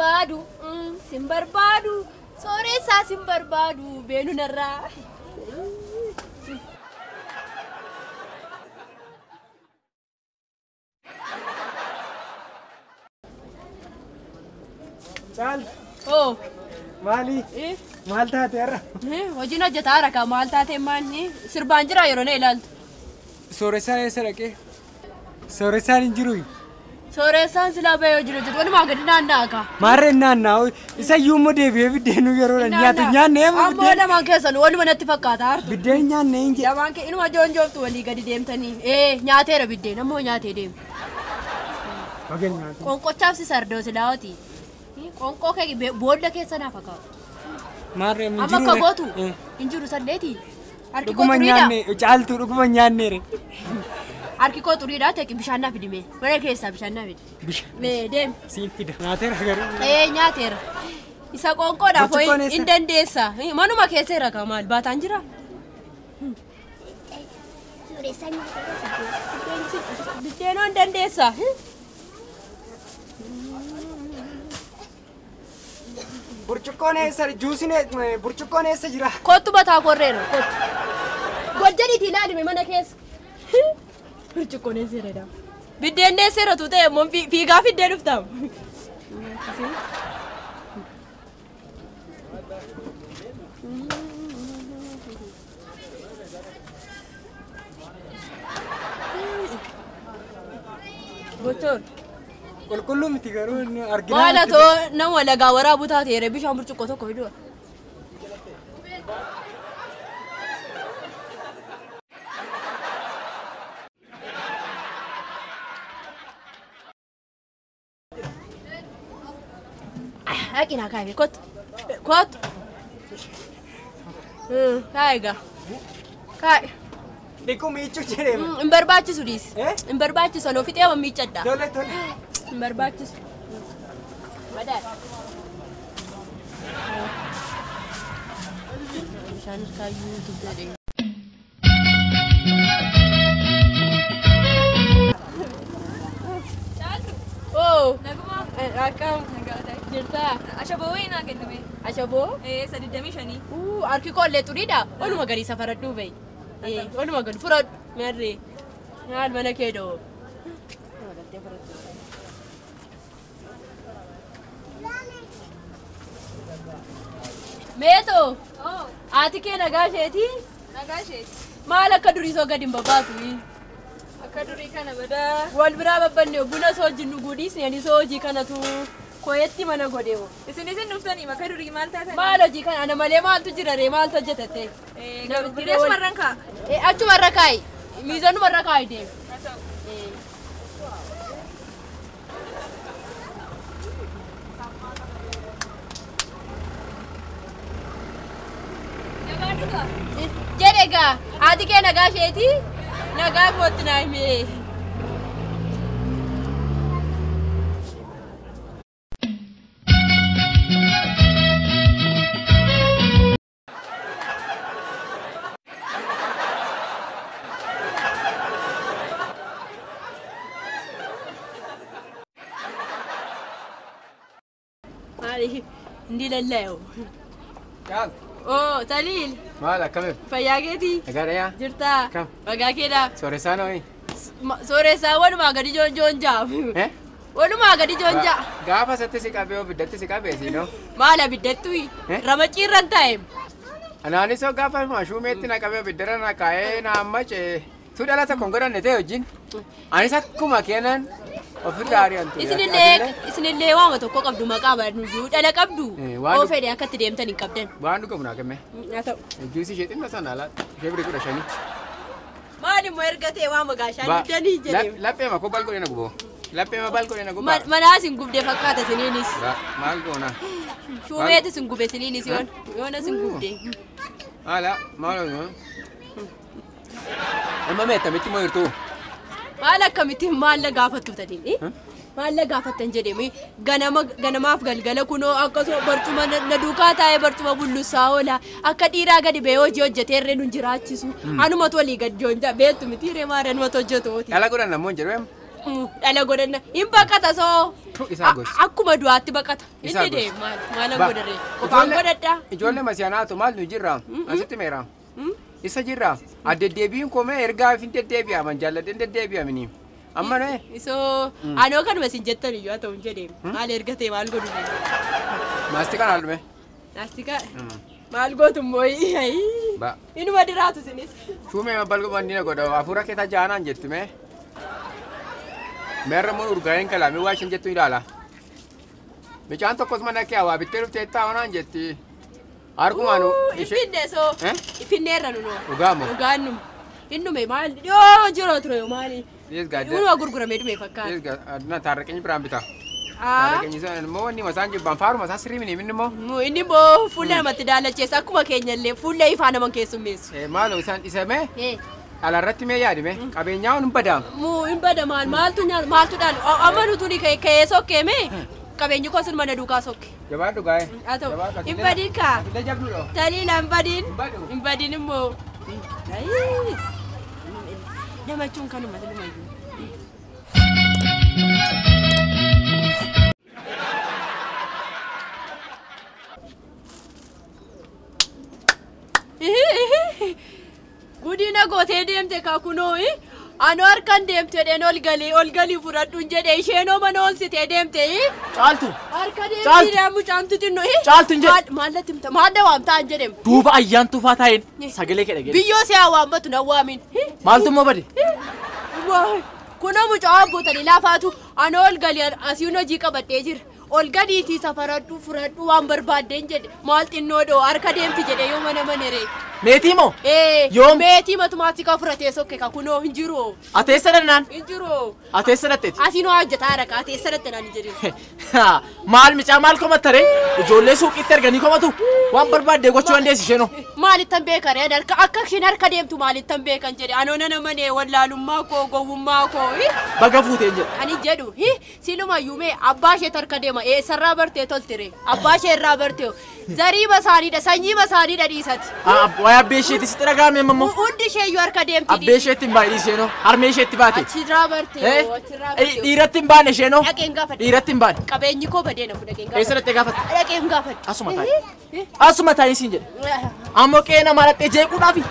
barbaadu, sin barbaadu, sooressaa sin barbaadu, beenu narraa. Caaltu. Oo. Maali? Maal taate har'a? Hojiin hojjetaa har'a kaa maal taate maanni sirbaan jira yeroo na ilaaltu. Sooressaan eessa dhaqee? Sooressaan hin jiru. Sooressaan silaa bahee hojii hojjetu walumaa gadi naanna'a kaa. Maarreen naanna'u isa iyyuu immoo deebi'ee biddeenuu yeroo nyaatu nyaanne amma biddeen. Ammoo lamaan keessan waluma natti fakkaata hartu. Biddeen nyaanne hin jedhe. Lamaan kee inuma joonjooftu walii gadi deemtanii. Nyaateera biddeen ammoo nyaatee deemu. Qonqochaaf si sardoo silaawoti. Qonqoo kee boolla keessa naaf akaa'u. Maarree hin jiru. Amma akka gootu hin jiru salleeti. Harki koo xuriidha. Caaltuu dhuguma nyaanneere. Harki koo xuriidha ta'e bishaan naaf fidi mee. Mana keessaa bishaan naaf fidi. Bishaan. Mee deemi. Siin fida. Nyaateera garuu. Nyaateera. Isa qonqoodhaaf ho'i hin dandeessa. Manuma keessa jira kaa maal baataan jira? Biddeenoo hin dandeessa. Burcuqqoon eessa juusiin burcuqqoon eessa jira? Kottu mataa korreera kottu. Gojjaniitii ilaalime mana keessa. Burcuqqoon eessa jira? Biddeen eessa tu ta'e immoo fiigaa fiddee dhuftaam. Gochoon. Qulqulluu miti garuu argina. Maal atoo nama lagaa waraabu taateera bishaan burcuqqoo tokko fiduu. Haqinaa kaa'ime kottu. Kottu. Kaa'i egaa. Kaa'i. Dhiquu miiccuu jedhee. Hin barbaachisu dhiisi. Hin barbaachisu anoo fixee waan miiccadha. Tole tole. Hin barbaachisu. Madaala. Bishaan harkaayyuu tuffee. Oo. Naguma. Akkam. Jirtaa. Ashaboo wayii naa kenname. Ashaboo? 35. Harki koo illee xuriidha. Waluma gadi safaradhuu bahi. Waluma gadi furadhu. Marree. Maal mana kee dhoo. Meetoo. Haati kee nagaa isheetii? Nagaa isheeti. Maal akka durii soo gadi hin babbaatu? Akka durii kana badaa. Wal biraa babbanne buna soo wajjin dhuguu dhiisne ani soo hojii kanatu koyetti mana godhe. Isin dhuftanii akka durii maal taatan? Maal hojii kana ana malee maaltu jira ree maaltu hojjetatte? Biddeen asumarraan kaa'a. Achumarra kaa'i. Miizanumarra kaa'i deemi. Jedhe egaa haati kee nagaa isheetii? Nagaa kootti naa himee. Maali? Hindi lallaa'u. Caaltu. Oo, Taliil. Maal akkamiif? Fayyaa keetii? Nagaadha. Jirtaa? Kam? Nagaa keedha. Sooressaan ho'i? Sooressaa walumaa gadi joonjaa. Walumaa gadi joonjaa. Gaafa isatti si qabee abiddatti si qabee siinoo. Maal abiddattuyi? Ramaciirra hin taa'e. Anaanis gaafa shuumeetti na qabee abiddarra na kaa'ee na ammacee. Tu dhala tokko hin godhanne ta'e wajjin. Anis akkuma kennan ofirraa ari'antu. Isinillee waama tokko qabdu maqaa baaduu dhala qabdu. Oo fedhe akka itti deemtan hin qabdan. Waan dhugamu naa kenne. Haa ta'u. Juusii ishee xinnoo sana laata. Ishee birii 15. Maal immoo erga ta'e waama gaashaan didanii jedhee. Laphee ma koo baal godhee na guboo. Laphee ma baal godhee na gubaa. Manaas hin gubdee fakkaata isiniinis. Maal goona? Shuumeetis hin gube isiniinis yoonas hin gubde. Haala maal goona? Amma mee akkamitti moo jirtu? Maal akkamitti maal gaafattu tadiin? Maal gaafattan jedhee ganamaaf galgala kunoo akkasuma barcuma na duukaa taa'ee barcuma bullusaa oola akka dhiiraa gadi ba'ee hojii hojjetee irree nu jiraachisu anumatu walii gadi joonjaa beektu miti hiree maal anumatu hojjetu. Dhala godhan ammoo hin jedhu. Dhala godhanna hin baqata soo. Isaa gosi. Akkuma du'aatti baqata. Isaa Inni gosi. deema maal Ba- godharee? Qofaan godhadhaa. Ijoollee masiyaanaatu maal nu jirra? Asitti meera. Isa jirra. Addeddeebiin komee ergaa hin deddeebi'aman jaalladheen deddeebi'amini. Amma nee. Isoo anoo kanuma isin jettan iyyuu haa ta'u hin jedheem. Maal erga ta'e maal godhu? Maastikaan haal dhume. Maastikaa maal gootu immoo? Ba. Inuma diraatu isinis. Shuumee balgu mandina godha hafuura keessa jaanaan jetti mee. Meerra mun urgaa'een kalaamee waa isheen jettu ilaala. Mucaan tokkos mana kee hawaa bittee dhuftee taa'anaan jetti. Harkumaan ishee. Ifinne soo. Eh? Ifinneerra nunoo. Dhugaamoo? Dhugaan numa. Innume maal dhiyoo jiru ture maali? Dhiyees gaadde. Inuma gurguramee dhume fakkaata. Dhiyees gaadde. Taarraqeenyi biraan bita. Taarraqeenyi sana immoo wanni masaan jibbaan faaruma isaa sirrii mini immoo. Inni immoo fuula namatti daalacheessa akkuma keenya illee fuula ifaa nama keessummeessu. Maaloo isaan dhisamee dhalarratti mee yaadime qabeenyaa hun badaam. Muu hin bada maal maaltu nyaata maaltu dhaal amma nuti ka'ee sokkeeme qabeenyi koo sun mana duukaa sokke. Jabaadhu gaa'e. Haa ta'u hin badin kaa. Illee jabduudha. Taliila hin badin. Hin badu. Hin badin immoo. Namachuun kanuma silumayyuu. Guddina gootee deemte kaa kunoo anoo harkaan deemte dheen ol galii fudhadhuun jedhe isheenoo mana onsitee deemte. Caaltu. Harka Caaltu. deemtee mucaamtu xinnoo. Caaltu hin jedhe. Maallatti himta maal waamtaa hin jedhem. Duuba ayyaantuu faa taa'een sagalee kee dhageesse. Biyyoo si haa waammatu na waamin. Maaltu immoo bade? Kunoo mucaa abbootanii laafaatu anoo ol galii asiin hojii qabadhee jira. Ol gadiitii safaradhu fudhadhu waan barbaaddeen jedhe maal xinnoo dhoo harka deemti jedhe yoo mana maneree. Meetii moo? Ee Yoom? Meetii matumaatti kan fudhatee sokke ka kunoo hin jiru. Ateessa dhannaan? Hin jiru. Ateessa dhatteeti? Asiin waa hojjetaa jira ateessa dhatte naan hin jedhin. Maal micaa maal komattaree? Ijoollee suuqiitti arganii komatu waan barbaadde gochuu dandeessi isheenoo. Maalittan beekan ree harka akka isheen harka deemtu maalittan beekan jedhe anoo nana manee wallaalummaa koo gowwummaa koo. Baga fuuteen jedhe. Ani jedhu silumayyuu mee abbaa isheetu harka deema eessarraa bartee toltire abbaa ishee irraa bartee zarii masaaniidha sanyii masaaniidha dhiisati. Waa'ee abbee isheetti sitti dhaga'ame ammoo. Hundi isheeyyuu harka deemti. Abbee isheetti hin baane isheenoo harmee isheetti baate. Achirraa bartee achirraa bartee. Dhiiratti hin baane isheenoo. Dhaqeen gaafadhe. Dhiiratti hin baane. Qabeenyi koo badee na fudhaqeen gaafadhe. Eessa dhattee gaafatte? Dhaqeen gaafadhe. Asuma taa'i. Asuma taa'i siin jedhe. Ammoo qe'ee namaa dhattee jeequudhaafi.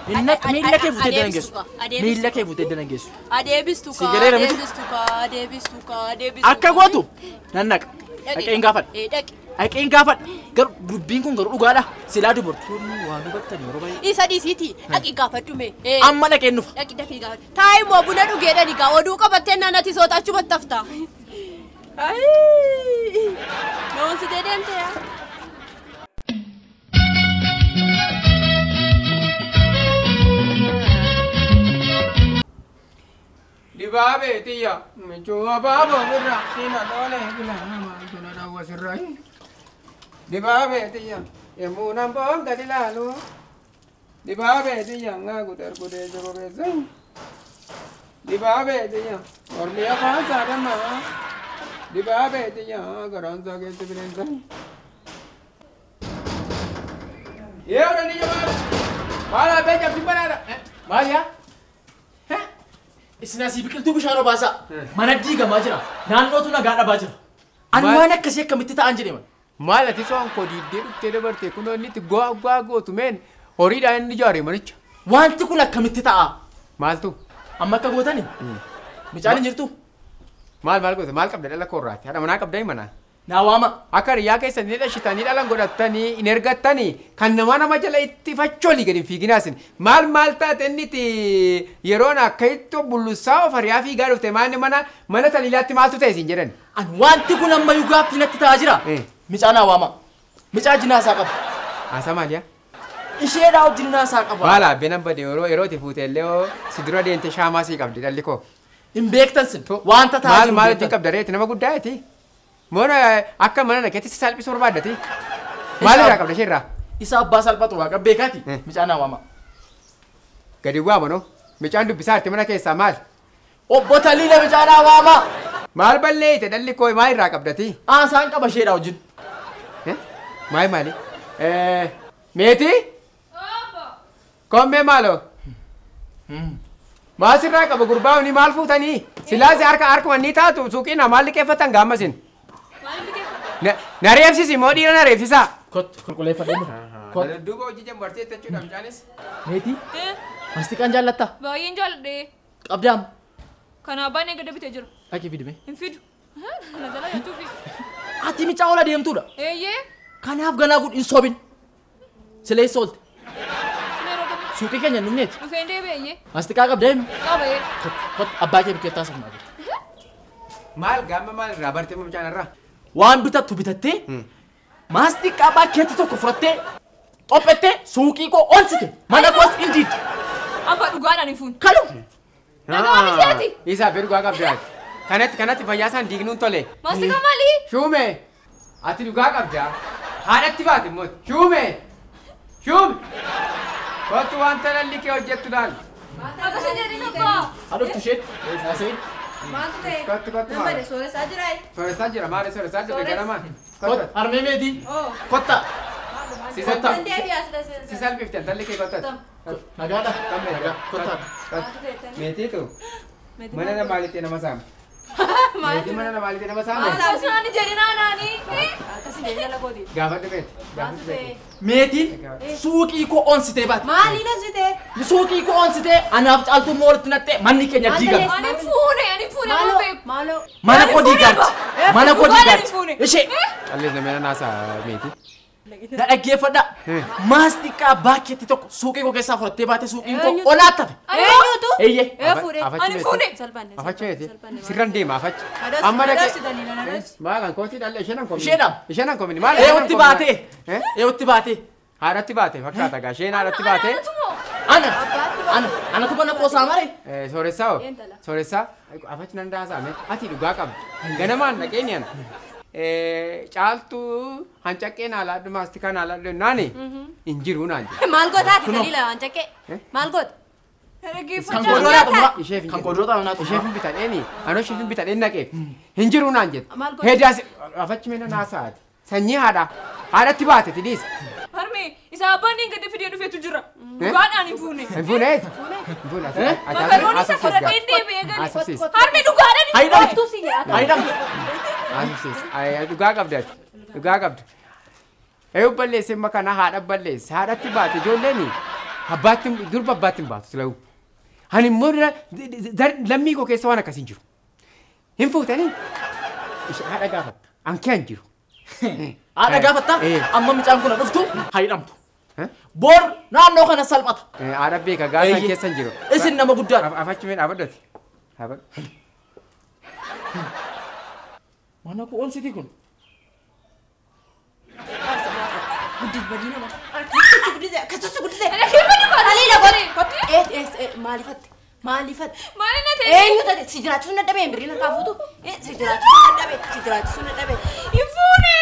Miilla kee fuutee dangeessu. Miilla kee fuutee dangeessu. Adeebistu Si kaa galeera miti? adeebistu kaa adeebistu kaa adeebistu. Akka gootu nan naqa. Dhaqeen gaafadha. Dhaqi. Dhaqeen gaafadha. Garuu dubbiin kun garuu dhugaadha. Silaa dubartoonni waan hubattan yeroo baay'ee. Isa dhiisiiti. Dhaqi gaafadhu mee. Amma dhaqeen dhufa. Dhaqi dafii gaafadhu. Taa'i immoo buna dhugeedhani gaa oduu qabattee naannati soota achumatti hafta. Noonsitee deemte yaa. Dibaabee xiyya michuu abaaboo birra siina dhoolee bila maaltu na dhawwa sirra. Dibaabee xiyya yemmuu nan bo'oon gadi laalu. Dibaabee xiyya ngaa gudar gudee jiru beessa. Dibaabee xiyya mormi afaan saadammaa. Dibaabee xiyya garaan isaa keessa bineensa. Yeewwan ni jabaadha. Maal abbee jabsi banaadha. Maal yaa? Isin asii biqiltuu bishaan obaasaa. Mana diigamaa jira. Naannootu nagaa dhabaa jira. Ani waan akkasii akkamitti ta'an jedhee man. Maal ati soon koo diiddee dhuftee dabarte kunoo inni itti go'aa go'aa gootu meen horiidhaan inni ijaare manicha. Wanti kun akkamitti ta'a? Maaltu? Amma akka gootani? Mucaan hin jirtu? Maal maal goote maal qabda dhala koorraati? Haadha manaa qabda mana? Naa waama. Akka hiriyaa keessan ni dhashitanii dhala godhattanii hin ergattanii kan nama nama jala itti fachoolii gadi hin fiiginaa isin. Maal maal taate inni itti yeroon akka itti bullusaa of hiriyaa fiigaa dhufte maal mana mana taliilaatti maaltu ta'e isin jedhan. Ani wanti kun ammayyuu gaaffii natti ta'aa jira. Mucaan naa waama. Mucaa jinaasaa qaba. Haasaa maal yaa? Isheedhaa wajjin naasaa qaba. Baala abbeen amma badee yeroo yeroo itti fuute illee si dura deemte shaamaa sii qabdi dhalli koo. Hin beektan sin wanta ta'aa Maal jiru maal hin ittiin beektan. qabda reeti nama guddaa eti. Moona akka mana dhageetti si salphisuu barbaaddati. Maal irraa qabda isheerraa? Isa abbaa salphatu waaqa beekaati. Mucaan naa waama. Gadi waama noo. Mucaan dubbisaa jirti mana keessaa maal? Obbo Taliila mucaan naa waama. Maal balleeyite dhalli koo maal irraa qabdati? Haasaan qaba isheedhaa wajjin. Maal maali? Meetii? Kommee maaloo? Maal sirraa qaba gurbaa maal fuutanii? Silaas harka harkuma ni taatu suuqii namaa liqeeffatan gaammasin. Na reebsisi moo dhiira na reebsisaa? Kottu qulqulleeffadhu. Kottu. Duuba hojii jambartee jechuudha mucaanis. Meetii? Maastiqaan jaallattaa? Baay'een jaalladhe. Qabdaam. Kana abbaan eegada bitee jira. Dhaqii fidime. Hin fidu. Na jala jechuufi. Ati micaa ola deemtuudha. Eeyyee. Kanaaf ganaa gud hin sobin. Sileessa oolte. Yeroo kamii? Suuqii keenya hin dhufneeti. Dhufeen deebi'e eeyyee. Maastiqaa qabda eenyu? Qaba ee. Kottu abbaa kee bukkeettaa safnaa jirti. Maal gaama maal irraa bartee mucaan irraa? Waan bitattu bitattee maastiqaa baakkeetti tokko fudhattee qophettee suuqii koo onsite mana koos hin diidde. Abba dhugaadhaan hin fuune. Kalu. Nagaa miti ati. Isaa fi dhugaa qabdi ati. Kanatti kanatti fayyaa isaan diignuun tole. Maastiqaa maalii? Shuume ati dhugaa qabda. Haadhatti baate immoo shuume shuume. Kottu wanta lalli kee hojjettu laal. Akkasii jedhin abbaa. Haadhoftu isheen. Haasa'in. Maaltu ta'e? Kottu kottu Nama maal? de sooressaa jiraa? Sooressaa jira maali sooressaa jira ganamaa? Kottu harmee meetii. Oo. Kotta. Si Kotta. Nan deebi'aa sila si salphifte intalli kee kottati. Nagaadha. Nagaa. Kotta. Meetiitu mana namaa lixee nama saama. Meetii mana namaa lixee nama saama. Akkasii ani jedhin aanaanii. Akkasii jedhin jala kooti. Gaafadhu meeti. Maaltu Gaafadhu ta'e? meeti. Meetiin suuqii koo onsitee baate. Maaliin onsitee? Suuqii koo onsitee anaaf caaltuu immoo walitti nattee manni keenya diigame. Ani hin fuune ani hin fuune Maaloo amma beeku. maaloo. Mana koo diigaarti. Mana koo Dhugaadhaan hin fuune. diigaarti. Ishee. Callees namni naasaa meetii. Na dhaggeeffadha. Maastiqaa baakkeetti tokko suuqii koo keessaa fudhattee baate suuqiin koo onaa tafe. Eenyutu? Eeyyee. Ee fuudhee. Ani hin fuune. Salphanne. Afachi meeti. Sirran deema afachi. Adoos- Amma dhaqee. adoos Daliila, adoos. Maal kan kootii dhalle isheen an koomini. Isheedha? Isheen an koomini. Maal Eewwatti baatee. Eewwatti baatee. Haadhatti baate fakkaata gaa isheen haadhatti baate. Ana. Ana. Anatu mana koo saamare. Sooressaa hoo? Intala. Sooressaa afachi nan daasaame ati dhugaa qabdi. Ganamaan dhaqeen yan. Caaltuu hancaqqee naa laadhu maastikaa naa laadhu naani hin jiru naan jedhe. Maal gootaati Daliila waan caqqee? Maal goota? Kan godoo xumura. Isheef hin Kan jedhu. godoo xumura. Isheef hin bitadheeni anoo isheef hin bitadheen dhaqee hin jiru naan jedhe. Maal goota? Hedaas afachi meena naasaati. Sanyii haadha. Haadhatti baate tidhiis. Harmee isa abbaan eegada fidee dhufeetu jira. Dhugaadhaan hin fuune. Hin fuuneet. Hin fuune. Makaroon isa fudhatee deebi'ee gale. Haasofsiis. Harmee dhugaadhaan hin Haydam. Kottuu si jedha. Haydam. Haasofsiis. Dhugaa qabdi ati. Dhugaa qabdi. Eeyyuu balleesse amma kana haadha balleesse. Haadhatti baate ijoolleen abbaatti durba abbaatti hin baatu sila'u. Ani immoo lammii koo keessa waan akkasii hin jiru. Hin fuutanii? Haadha gaafatta. Ankee hin jiru. Haadha gaafatta. Eh. Amma mucaan kun dhuftu haydamtu. Eh? Boor naannoo kana salphata. Haadha beeka gaafa Eeyyee. keessa hin jiru. Isin nama guddaadha. Afachi mee dhaabadhati. Dhaabadhu. Mana koo onsitii kun. Guddis badii nama. Akkasutti guddisee akkasutti guddisee. Daliila kottu. Ee ee maalifatte? Maalifatte? Maali na ta'e? Eenyu taate si jiraachisuu na dhabee birriin harkaa fuutu. Si jiraachisuu na dhabee si jiraachisuu na dhabee. Hin fuune.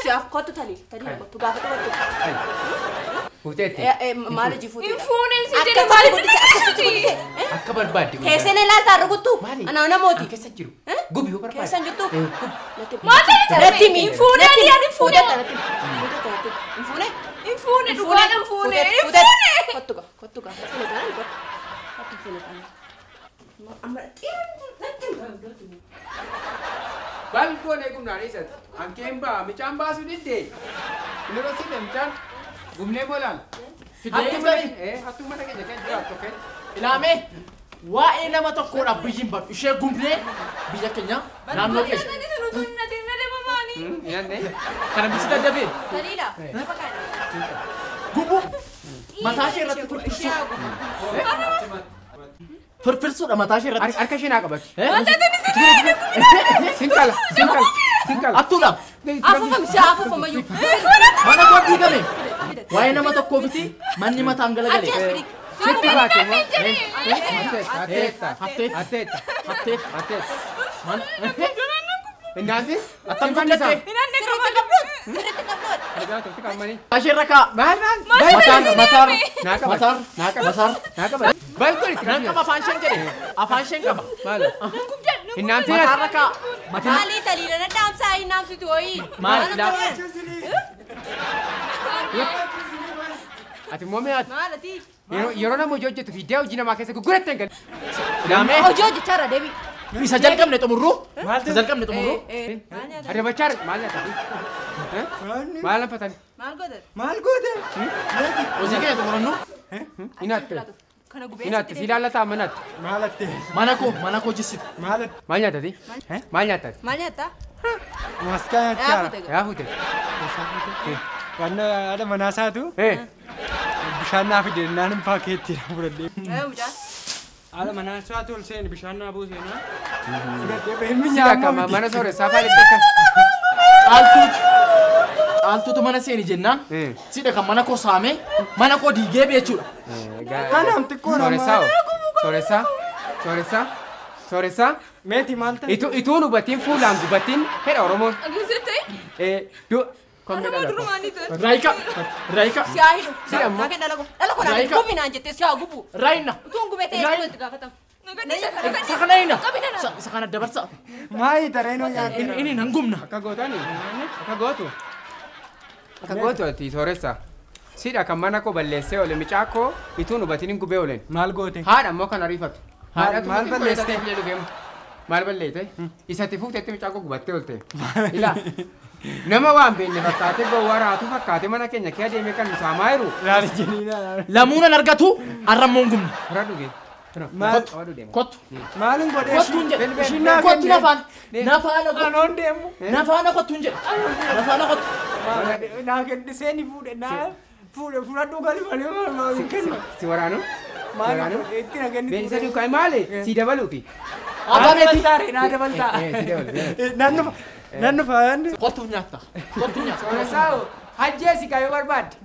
Si af kottu Taliila Taliila kottu gaafadhu kottu. Fuuteetti. Maal hojii fuutee? Hin fuune si jedhe Akkasutti maali guddisee akkasutti guddisee. Akka barbaadde. Keessan ilaaltaa rukuttu. Maali? Ana namooti. An keessa jiru. Gubi yoo barbaadde. Keessan jirtu. Maal ta'e? Natti himi. Hin fuune Natti himi. ani hin fuune. Fuuteetta natti himi. Fuuteetta natti himi. Hin fuune? Hin fuune dhugaadhaan hin fuune. Hin Fuuteetta. fuune. Kottu gaa kottu gaa. Fuune taanaan kottu. Kottu fuune taanaan. Amma natti himi. Balkoon eegumnaan eessatti. Ankeen ba'a micaan baasuu diddee. Inni rossite micaan gumnee moolaan. Fidee Hattuu mana keenya kan jiraattu okee. Ilaamee waa'ee nama tokkoodhaaf biyyi hin badu. Ishee gumnee biyya keenya naannoo keenya. Ani sun utuu hin natiin na deema maali? Nyaanne. Kana bichi daddafee Taliila. Lafa kana. gubuu mataa ishee irratti firfirsuu. Firfirsuudha mataa ishee irratti. Harka ishee naa qabatu. Eh? Sinkala sinkala sinkala. Hattuudha. Afuufame si afuufamayyuu. Mana koo diigame. Waa'ee nama tokkoofiti manni mataan galagale. Achi as fidi. Sitti baate moo? Hatteetta. Hatteetta. Hatteetta. Hatteetta. Mana. Indaansi? Attam guddatte. Sirriitti qabdoot. Sirriitti qabdoot. Mataa ishee irra kaa'a. Maal maal? Mataan mataan Naa qabatu. mataan Naa qabatu. mataan Naa qabatu. Balkoon itti nan qaba afaan isheen jedhe afaan isheen qaba. Maal? Indaansi Mataarra kaa'a. Mataan Maalii Taliila na dhaamsaa hin dhaamsitu wayii. Maal? Ati immoo mi'aati. Maal ati? Yeroo nama hojii hojjetu fiiddee hojii namaa keessa gurguratte hin galu. Ilaamee Hojii hojjechaa irra deebi. Isa jalqabne xumurru. Isa jalqabne xumurru. Adabachar maal nyaatani? Maal naffatani? Maal goote? Maal goote? Hojii keenya xumurannu. Inatte. Inatte si ilaallata manatte. Maalatte? Mana koo jissite. Maalatte? Maal nyaatati? Maal nyaatati? Maal nyaatta? Maaskaa nyaachaa. Yaa fuute. Wanna haadha manaa isaatu bishaan naa fide naan hin paakeetti fudhadhee. Mucaa. Haadha manaa isaatu ol seeni bishaan naa buuseenaa. Fudhadhee bahee Si akka mana sooressaa faalitti akka. Caaltuutu mana seeni jennaan sidha kan mana koo saamee mana koo diigee jechuudha. Kanaaf xiqqoo nama. Sooressaa sooressaa sooressaa. Meeti maal ta'e? Ituun hubatiin fuulaan gubatiin fedha Oromoon. Agarsiiste? Du. Nama durumaanii ta'e. Raayika raayika. Si haa hidhu. Si ammoo. Dhala koo naan gubbi naan jettee si haa gubu. Raayina. Utuun gubee ta'e itti gaafatama. Isa kana ina. Isa kana dabarsa. Maayi tareenoo nyaatee. Inni nan gubna. Akka gootani. Akka gootu. Akka gootu ati sooressa. Sidha kan mana koo balleessee oole micaa koo ituun hubatiin hin gubee ooleen. Maal goote? Haadha ammoo kan ariifatu. Maal balleessite? Maal balleessite? Isatti fuutetti micaa koo gubattee oolte. Ilaa. Nama waan beekne fakkaatee gowwaa raatu fakkaatee mana keenya kee adeemee kan nu saamaa jiru. Laali jeniina. Lamuunan argatu arrammoon gubna. Fira dhugee. Kottu. Kottu. Maalin godhee? Kottuun jedhe. Kottu nafaan. Nafaana kottu. Anoon deemu. Nafaana kottuun jedhe. Nafaana kottu. Naa kennисee ni fuudhe naa fuudhe fudhadhu gali malee maal hin kennu. Si waraanu? Maal itti na kennitu? Beeksisa duukaa maali? Si dabaluufi. Abbaa meetii. Naa dabaltaa. Si dabalu. Nan dhufa. Nan dhufa. Kottu nyaatta. Kottu nyaatta. Sooressaa hajjee si kaayoo barbaadde.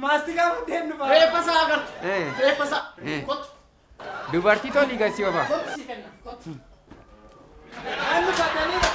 Maastikaa fuudhee dhufa. Reeffa isaa agartu. Reeffa isaa. Kottu. Dubartii tolii gasii ofa. Kottu si kenna. Kottu. Nan dhufa daliila.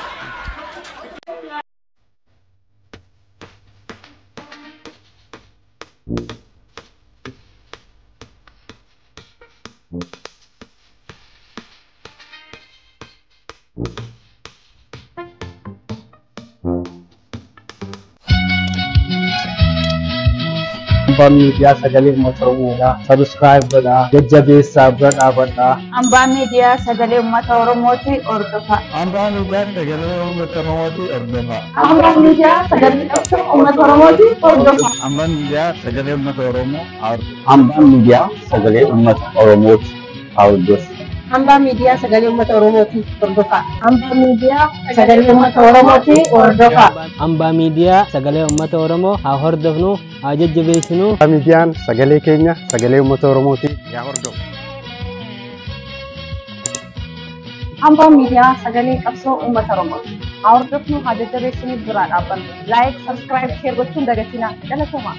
Hambaa miidiyaa sagalee uummata Oromoodha. Subscribe godhaa, jajjabeessaa bira dhaabadhaa. Hambaa miidiyaa sagalee uummata Oromooti hordofaa. Hambaa miidiyaa sagalee uummata Oromooti hordofaa. Hambaa miidiyaa sagalee uummata Oromooti hordofaa. Hambaa miidiyaa sagalee uummata Oromoo hordofaa. Hambaa miidiyaa sagalee uummata Oromooti hordofaa. Hambaa miidiyaa sagalee uummata Oromooti hordofaa. Hambaa miidiyaa sagalee uummata Oromooti hordofaa. Hambaa miidiyaa sagalee uummata Oromoo haa hordofnu, haa jajjabeessinu. Hambaa miidiyaan sagalee keenya sagalee uummata Oromooti yaa hordofu. Hambaa miidiyaa sagalee qabsoo uummata Oromooti. Haa hordofnu, haa jajjabeessinu, biraa dhaabbannu. Like, subscribe, share gochuun dagatinaa. Galatoomaa.